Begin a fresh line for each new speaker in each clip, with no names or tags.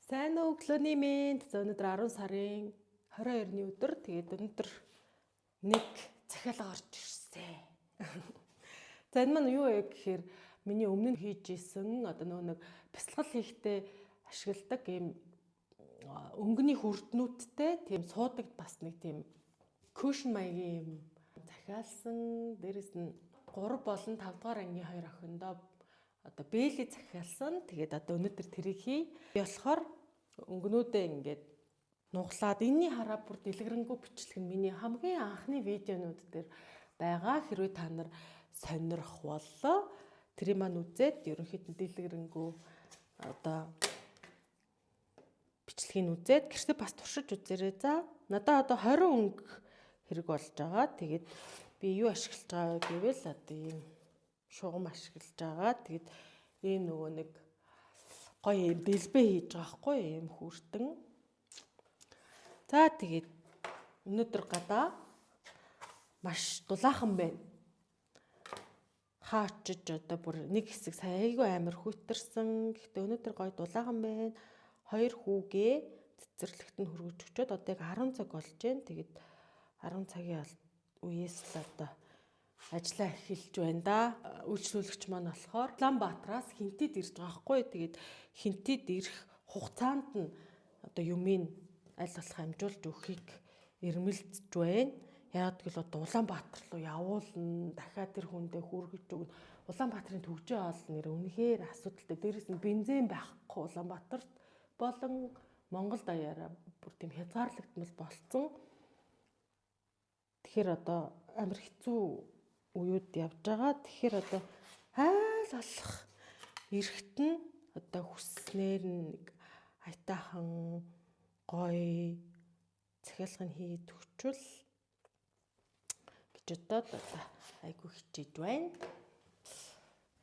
Сайн уу, өглөөний мэнд. За, өнөөдөр 10 сарын 22-ны өдөр. Тэгээд өнөөдөр нэг захиалга орж ирсэн. За, энэ маань юу вэ гэхээр миний өмнө нь хийж исэн одоо нөгөө нэг бясалгал хийхдээ ашигладаг ийм өнгөний хүрднүүдтэй тийм суудаг бас нэг тийм cushion маягийн юм захиалсан. Дээрэс нь 3 болон 5 дугаар ангийн хоёр охиндоо одоо бээлий захиалсан. Тэгээд одоо өнөөдөр тэрийг хий. Би болохоор өнгөнүүдээ ингээд нуглаад энэний хараа бүр дэлгэрэнгүй бичлэг нь миний хамгийн анхны видеонууд дээр байгаа. Хэрвээ та нар сонирх боллоо, тэрийг маань үзээд ерөнхийд нь дэлгэрэнгүй одоо бичлэгийг үзээд гэртээ бас туршиж үзээрэй. За, надад одоо 20 өнгө хэрэг болж байгаа. Тэгээд би юу ашиглаж байгаа вэ гэвэл одоо ийм шугам ашиглаж байгаа. Тэгээд ийм нөгөө нэг гоё ийм дэлбэ хийж байгаа хгүй, ийм хүртэн. За, тэгээд өнөөдөр гадаа маш дулаахан байна. Хаа очиж одоо бүр нэг хэсэг сая айгүй амар хүйтэрсэн. Гэхдээ өнөөдөр гоё дулаахан байна. Хоёр хүүгээ цэцэрлэгт нь хүргэж өчөөд одоо яг 10 цаг болж байна. Тэгээд 10 цагийн үеэс л одоо ажиллаа эхэлж байна да. Үйлчлүүлэгч маань болохоор Улаанбаатараас Хэнтид ирж байгаа хгүй. Тэгээд Хэнтид ирэх хугацаанд нь одоо юмыг аль болох амжуулж өгөхийг эрмэлзэж байна. Яг гэвэл одоо Улаанбаатар руу явуулна, дахиад тэр хүндээ хүргэж өгнө. Улаанбаатарын түгжээ ол нэр үнэхээр асуудалтай. Дээрээс нь бензин байхгүй Улаанбаатарт болон Монгол даяараа бүр тийм хязгаарлагдмал болцсон. Тэгэхээр одоо амар хэцүү үеуд явж байгаа. Тэгэхээр одоо айл болох эрэхт нь одоо хүсснээр нэг аятайхан гоё захиалгыг хийгээд өгчвөл гэж бодоод одоо айгүй хичээж байна.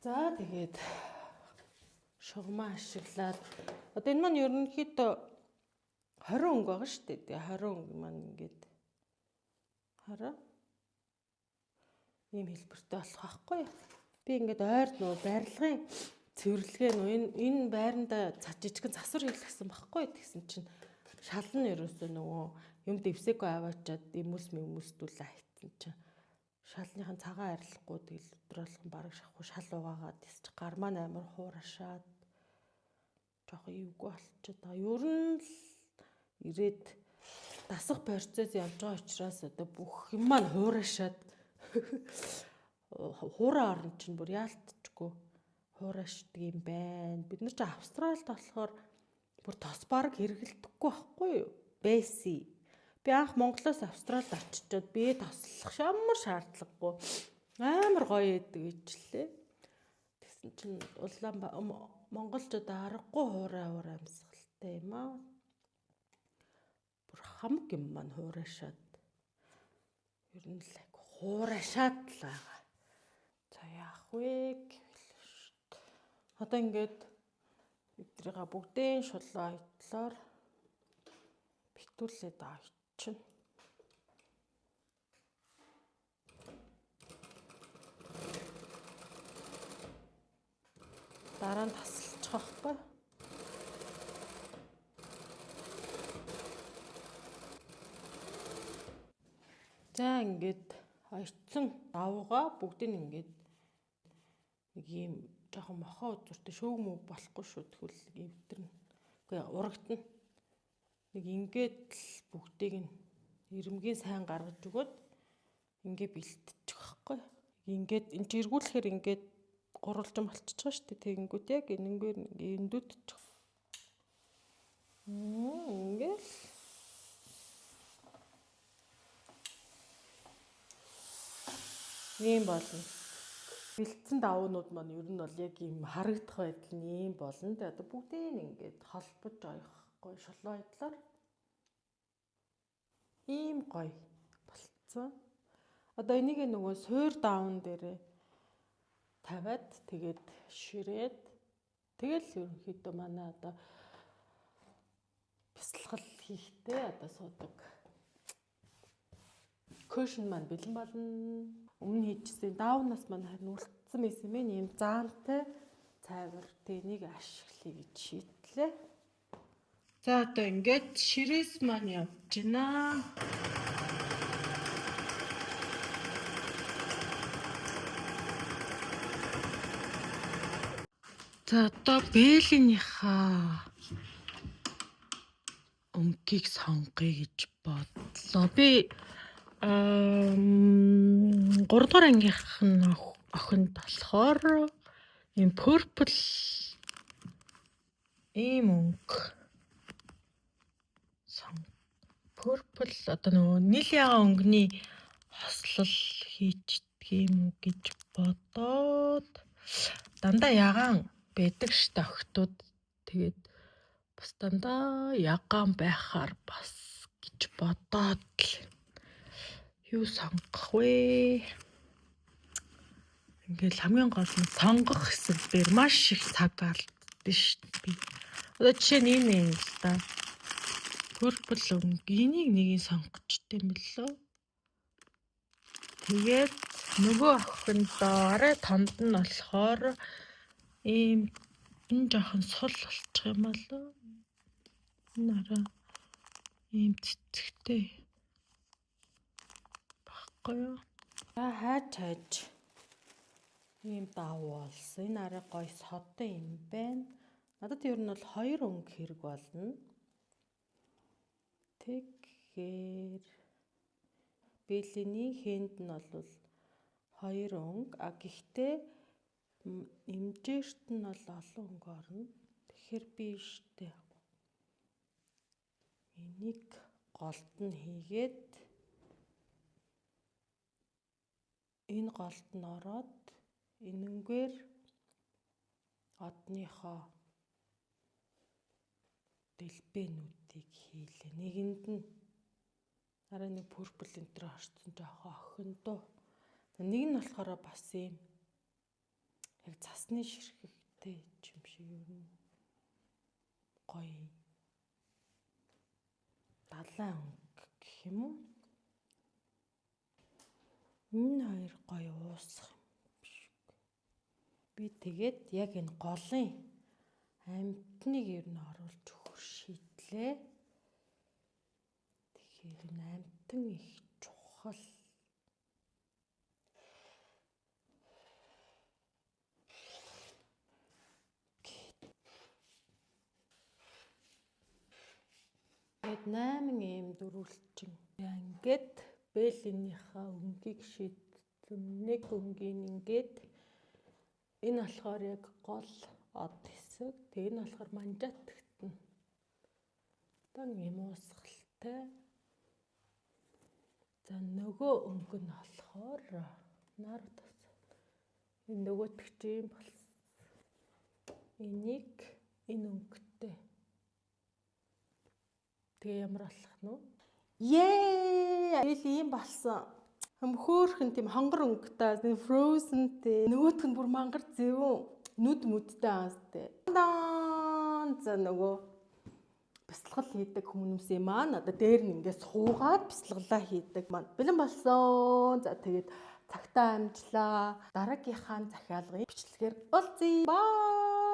За, тэгээд шугамаа ашиглаад одоо энэ маань ерөнхийдөө 20 өнгө байгаа шүү дээ. Тэгээ 20 өнгө маань ингээд хараа ийм хэлбэртэй болох байхгүй юу? Би ингээд ойр нөө барилгын цэвэрлэгээ нөө энэ байранда жижигхэн засвар хийлгэсэн байхгүй юу? Тэгсэн чинь шал нь ерөөсөө нөгөө юм дэвсээгүй аваачаад эмүүлс мэмүүлсдүүл айтсан чинь шалныхан цагаан арилахгүй, тэгэл өдөр болгон бараг шавхгүй шал угаагаад тэс чи гар маань амар хуурашаад жоохон эвгүй болчиход байгаа. Ер нь л ирээд дасах процесс явж байгаа учраас одоо бүх юм маань хуурашаад, хуурай орон чинь бүр яалтчгүй хуурашдаг юм байна. Бид нар чи Австралид болохоор бүр тос бараг хэрэгэлдэхгүй байхгүй юу? Бэси. Би анх Монголоос Австралид очичоод би тослох ямар шаардлагагүй, амар гоё идэг гэжлээ. Тэгсэн чинь улаан монголчууд аргагүй хуурай хуурай амьсгалтай юм аа. Бүр хамаг юм маань хуурайшаад, ер нь л айгу хуурайшаад л байгаа. За, яах вэ гэвэл шүү дээ. Одоо ингээд эдрийга бүгдийн шулуу ойтлоор битүүлээд ойчин. Дараа нь тасалчих واخгүй. За, ингээд ойцсон давууга бүгдийг ингээд нэг ийм жоохон мохоо үзүүртэй шөөг мөг болохгүй шүү. Тэгвэл эвдэрнэ. Үгүй, урагдана. Нэг ингээд л бүгдийг нь ирэмгийн сайн гаргаж өгөөд ингээ бэлтчих байхгүй. Ингээд энэ чи эргүүлэхээр ингээд гурвалжин болчихж байгаа шүү дээ. Тэгэнгүүт яг энэнгээр ингээ эндүүдчих. Ингээл ийм болно. Бэлдсэн давуунууд маань ер нь бол яг ийм харагдах байдал нь ийм болно. Тэгээ одоо бүгдийг ингээд холбож оёхгүй шулуу байдлаар ийм гоё болцсон. Одоо энийг нөгөө суур даун дээрээ тавиад, тэгээд ширээд, тэгэл ерөнхийдөө манай одоо бясалгал хийхдээ одоо суудаг cushion маань бэлэн болно. Өмнө хийжсэн даунаас маань харин үлдсэн байсан юм. Ийм заантай цайвар, тэг энийг ашиглая гэж шийдлээ. За, одоо ингээд ширээс маань явж байна. За, одоо Бэлэнийхаа өнгийг сонгоё гэж бодлоо. Би 3 дугаар ангийнх нь охинд болохоор ийм purple ийм өнгө сон purple, одоо нөгөө нийл ягаан өнгөний хослол хийчдэг юм уу гэж бодоод, дандаа ягаан байдаг штэ охтууд, тэгээд бас дандаа ягаан байхаар бас гэж бодоод л юу сонгох вэ? Ингээл хамгийн гол нь сонгох хэсэг дээр маш их цаг алдсан шүү дээ би. Одоо жишээ нь энэ юм л да. Purple өнгө, энийг нэгийг сонгочтой юм лөө. Тэгээд нөгөө охиндоо арай тонд нь болохоор ийм энэ жоохон сул болчих юм болоо. Энэ арай ийм цэцэгтэй баггүй юу? За, хайж хайж ийм давуу болсон. Энэ арай гоё содон юм байна. Надад ер нь бол хоёр өнгө хэрэг болно. Тэгэхээр Бэлэний хээнд нь бол хоёр өнгө. А гэхдээ эмжээрт нь бол олон өнгө орно. Тэгэхээр би штэ энийг голд нь хийгээд, энэ голд нь ороод, энэнгээр одныхоо дэлбэнүүдийг хийлээ. Нэгэнд нь арай нэг purple энэ төр орсон жоохон охиндоо. Нэг нь болохоор бас ийм яг цасны ширхэгтэй юм шиг, ер нь гоё далайн өнгө гэх юм уу? Энэ хоёр гоё уусах юм шиг. Би тэгээд яг энэ голын амьтныг ер нь оруулж өгөхөр шийдлээ. Тэгэхээр энэ амьтан их чухал. Тэгээд 8 ийм дөрвөлжин. Ингээд Бэлэнийхээ өнгийг шийдсэн. Нэг өнгийн ингээд энэ болохоор яг гол од хэсэг. Тэгээ энэ болохоор манжаатагтна. Одоо ийм уусгалтай. За, нөгөө өнгө нь болохоор нар тас. Энэ нөгөөх чинь юм болсон. Энийг энэ өнгөтэй. Тэгээ ямар болох нь вэ? Ее! Бэл ийм болсон. Хам хөөхөн тийм хонгор өнгөтэй, тийм frozen тэй. Нөгөөх нь бүр мангар зэвүүн нүд мүдтэй аастай. Дан, за, нөгөө бясалгал хийдэг хүмүүсийн маань одоо дээр нь ингээд суугаад бясалгалаа хийдэг маань бэлэн болсон. За, тэгээд цагтаа амжлаа. Дараагийнхаа захиалгын бичлэгээр уулзъя. Bye.